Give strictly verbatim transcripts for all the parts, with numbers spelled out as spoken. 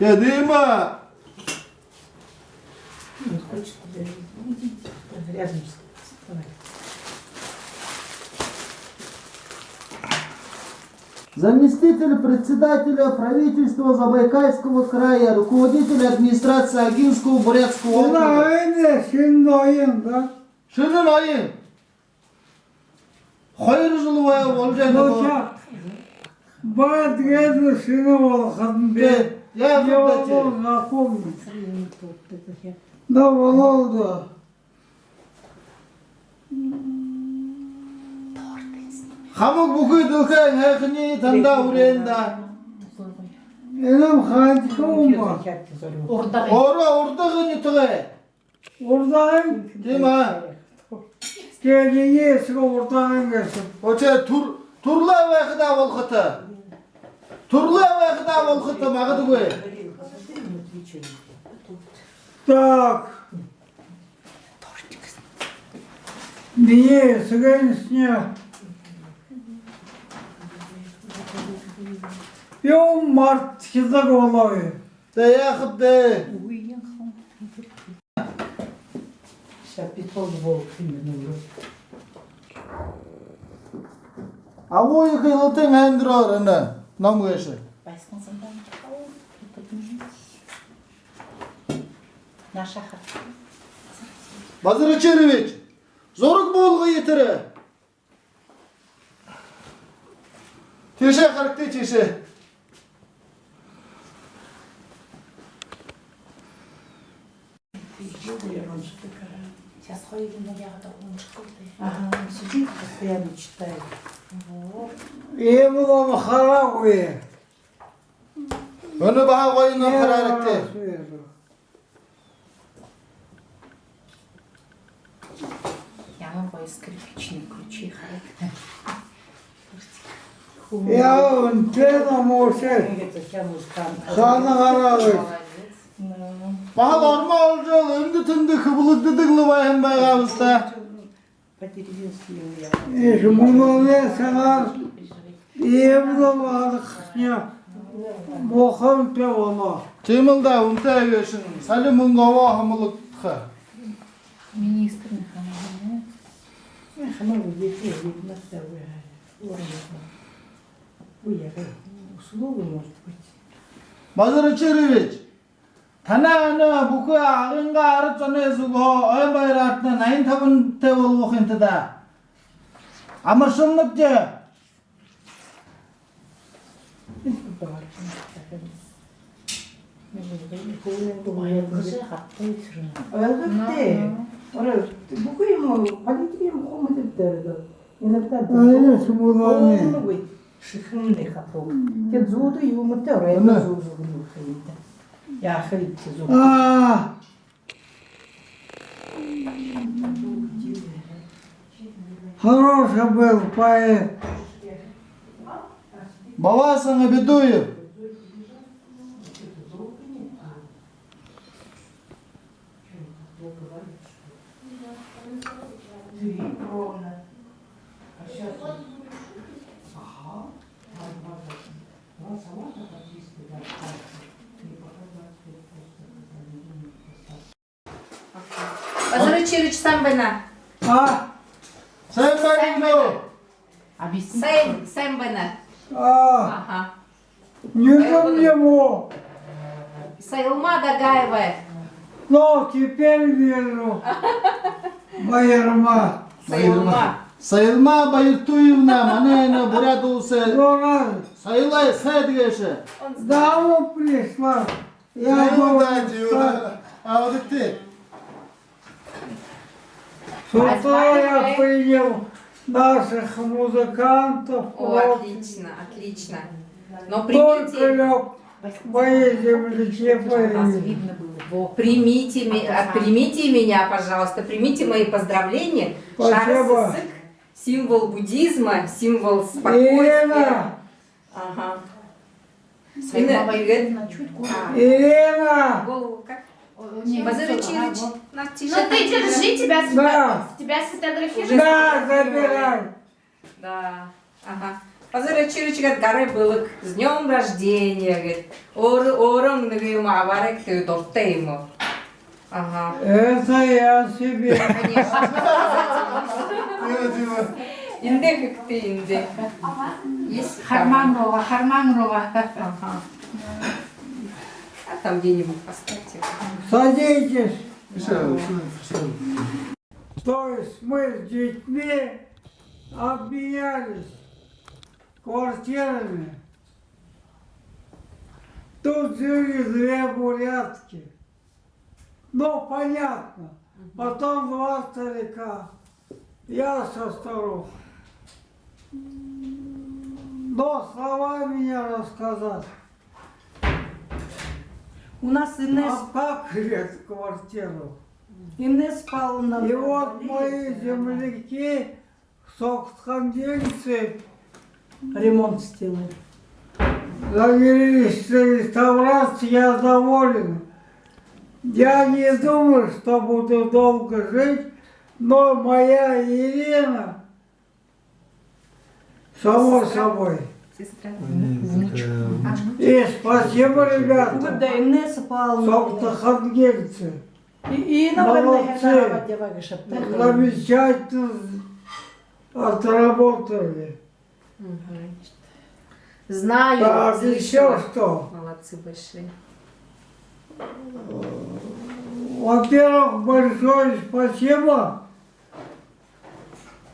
Дима! Он хочет, э, рядом с тобой. Заместитель председателя правительства Забайкальского края, руководитель администрации Агинского бурятского округа. Энэ шэнэ ноён, да? Шэнэ ноён. Хоёр жэл бай-, болжо байна. Ну, гү? Шаа. Бай, тиигээд шэнэ болохо юм бэ. Тээ, яахаб даа, тээ. Болоо, напомни. Да, болоо даа. Хамаг бүхы дэлхэйн һайханиие танда хүргэнэ даа. Энэм хаанахи юм бэ? Урдагай. Ороо, Урдагай нютагай. Урдагай? Тиимэ. Тиигээд эсэгэ Урдагай гээшэ. Ошоо, түр-, түрэлөө байхадаа болохо та. Түрэлөө байхадаа болохо та, магадгүй. Так. Минии эсэгэншни юумэ мартажа болоо. Тээ, яахаб даа. Сейчас пятьсот волк именно уже. Агуу ехэ илалтын һайндэрөөр энэ ном гээшэ. Базар Очирович, зураг буулгая тэрэ. Тиишээ харагты, тиишээ. Сейчас ходит на ягода, он школы. Ага, он сидит, постоянно читает. Вот. Иимэ ном хараагүй. Мүнөө баһа гоё ном хараарайгты. Ямар гоё скрипичный ключи, харагты. Яа, үнэтэй ном ошоо. Хаана гараа гээшэб? Молодец. Да. Баһал ормоо олжол, эндэ тэндэ хэблэгдэдэг лэ байһан байгаа бэзэ даа. По-деревенски ему я. Эх, мүнөөнэй сагаар иимэ ном харахашни муухай болоо. Тиимэл даа, үнэтэй гээшэнь. Сали мүнгэ обоо хамалагдаха. Министр нэ хамаагүй. Э, хамаагүй, ехэ, ехэ, нартаа үгы. Урамда. Үе, услугу, может быть. Базар Очирович, танай энэ бүхы Агынгаа арад зоной зүгһөө ойн баяраарнь наян табантай болбохонь танда. Амаршалнабди. Ойлгохо даа. Орой, бүхы юумэ политик юумэ хуу мэдэдэг даа. Иногда... Ай, шумуулаамни. Шэхэнэй хатуу. Тиигээд зүүдэ юумэтэй орой, зүү, зүү, зүү, зүү. Яахаб, тиигээд зүү. А. Хороший был поэт. Баласан Абидуев. Базар Очирович, сайн байна. А? Сайн байна. Сайн, сайн байна. А. Ага. Не помню его. Саилма Дагаева. Но, теперь вижу. Баярма. Саилма. Саилма Баяртуевна, манай энэ Буряад уласай соёлой сайд гээшэ. Давно пришла. Я... Тиимэ даа, тиимэ даа. А вот ты. С утра я принял наших музыкантов. О, отлично, отлично. Но только примите, лёг в моей земляке появился. Примите ме-, а, примите меня, пожалуйста, примите мои поздравления. Спасибо. Шара сэсэг, символ буддизма, символ спокойствия. Ирина! Ага. Ирина. Ирина! Голову как? Базар Очирович, ага, вот. Ну ты держи, тебя сфото-, да, тебя сфотографируют. Да, забирай. Да, ага. Базар Очирович гээд гарай бэлэг, с днём рождения гээд. Өөр-, өөрөө нэгэ юумэ абаарайгты, дуратай юм гү? Ага. Это я себе. Конечно. Эндэ хэгты, эндэ. Есть. Хармаан руугаа, хармаан руугаа. Ага. А там где-нибудь поставьте. Садитесь. Всё, всё, всё. То есть мы с детьми обменялись квартирами. Тут жили две бурятки. Ну, понятно. Потом два старика. Я со старухой. Но словами не рассказать. У нас Инесса... А как, говорит, квартиру? Инесса Павловна... И вот мои земляки Согто-Хангильцы ремонт сделали. Занялись реставрацией, я доволен. Я не думаю, что буду долго жить, но моя Ирина, само собой. Сестра. Внучка. И спасибо, ребята. Вот, да, Инесса Павловна. Согто-Хангильцы. И, и, наверное, молодцы. Замечательно отработали. Мгм. Знаю, так, слышала. Ещё что? Молодцы большие. Во-первых, большое спасибо,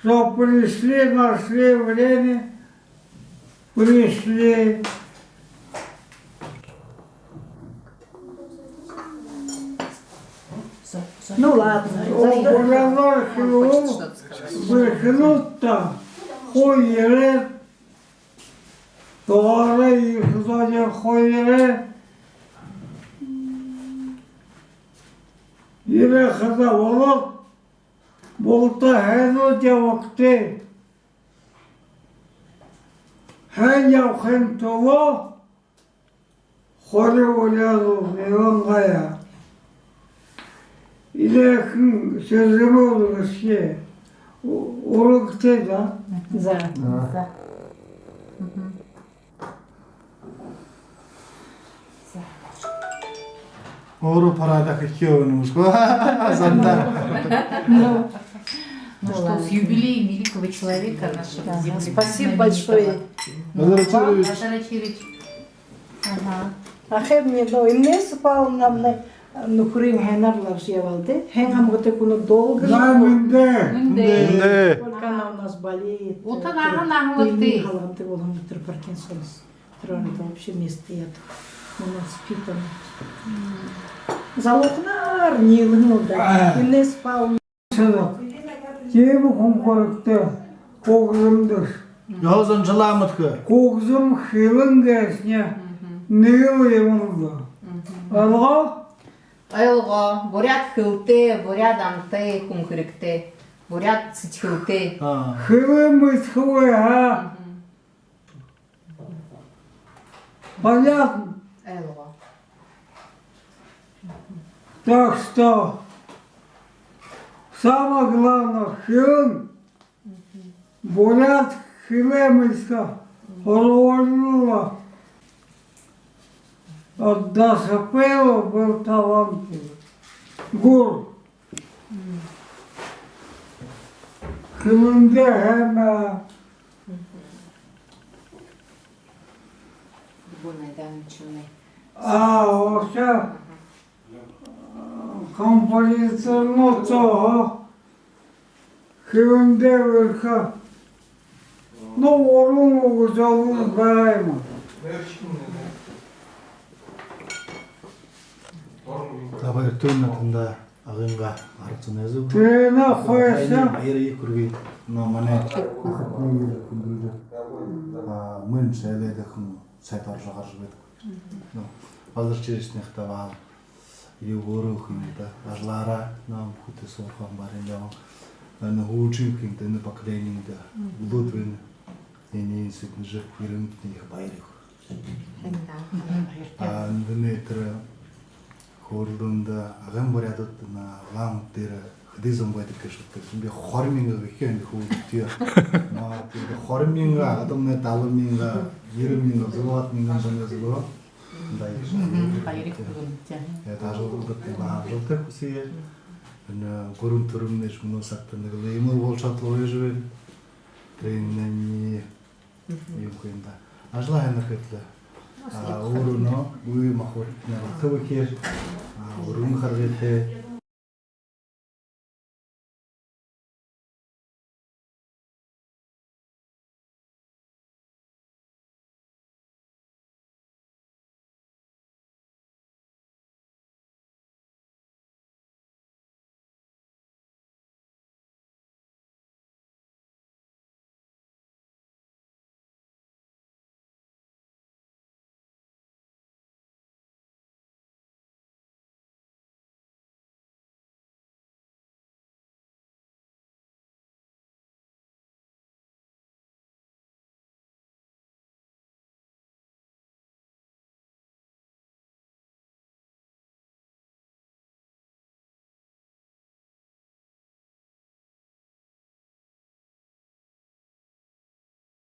что пришли, нашли время, пришли. Ну ладно. Угрожающий, бэшэнүүд та, хоёр, доороо ехэ зоной хоёр. Ерээ хадаа болоод, булта хайнууд ябагты. Хайнууд ябахын тула хори уряад, илангаяа. Иигэһэн шэржэмэ үлгыш. У-, урагты даа. За. За. Мгм. Өөрөө парада хэхэ юм гү? Зандаа. Ну, ну что, с юбилеем великого человека нашего, да, земляка, спасибо большое. Базар Очирович. Базар Очирович. Ага. Ахаймни, ну, Инесса Павловнамнай нүхэрынь һайнаар лэ абажа ябаал даа. Һайн амгалан хүнүүд долго жил. Да, мэндэ. Мэндэ. Мэндэ. Только она у нас болеет. Утаа наһан амгалантай. Халгамтай болоһон тэрэ Паркинсонс. Тэрэ орондо вообще место яадаг. Она спит, она. Залуухнаар ниилэһэн лэ даа. А. Инесса Павловна. Тиимэ хүн хэрэгтэй хүгжэмдэ. Ёһо заншалаа мэдэхэ. Хүгжэм, хэлэн гээшэнь нэгэл юм лэ даа. Мгм. Ойлгоо? Ойлгоо. Буряад хэлэтэй, буряад амтай хүн хэрэгтэй. Буряад сэдьхэлтэй. Аа. Хэлэн мэдэхэгүй, аа. Мгм. Понятно? Ойлгоо. Так что самое главное, хэлэн, буряад хэлэн мэдэхэ, һургуулилаа. От Дашапелов был талантливый. Гур. Хэлэндээ һайн. Любой найдём, ничего не. А, вообще, композитор, ну, то, хэлэндээ бэрхэ. Ну, уран үгэ зоболон байгаа юм. За, баяртай, танда Агынгаа аргатай зуу. Тэрэнээ хойшо баяр хүргэе. Но манай хүндэлдэг, а, мүн шэлэдэ хүн сайд оржо гаража байдаг. Но Базар Очировичнай хадаа баһал юу өөрөө хүн даа. Ажалаараа, но, хүүгэдээ һургаха барин ябаа. Но һүүлшын хүн даа, но поколениинь даа. Бүлөөд байна. Энэ, энэ сэдьхэлээр хүрэнгэдэнь ехэ баяр. Баяртай. А, эндэнь тэрэ хөөрэлдөөндэ Агын буряадууд на лам дээрэ Хэды зон байдаг гээшэб гэхэдэ, би хорин мянга гэхэ юм, би хүүгэдтэеэ. Но, тиигээд хорин мянга, адамнай далан мянга, ерэн мянга, зургаад мянган зоной зүгһөө. Да, ехэ. Баяр хүргэнэб, тээ. Яа, ажалшадта баһа амжалта хүсэе. Энэ гүрэн түрэмнай мүнөө сагта нэгэ лэ иимэл болошоод лэ байжа байна. Тэрэнэй юм хэн даа. Ажалаа һайнаар хэхэ лэ. А, өөрөө нөө үе махбодтнай болтогой гэхээр, а, үргэн харгытай,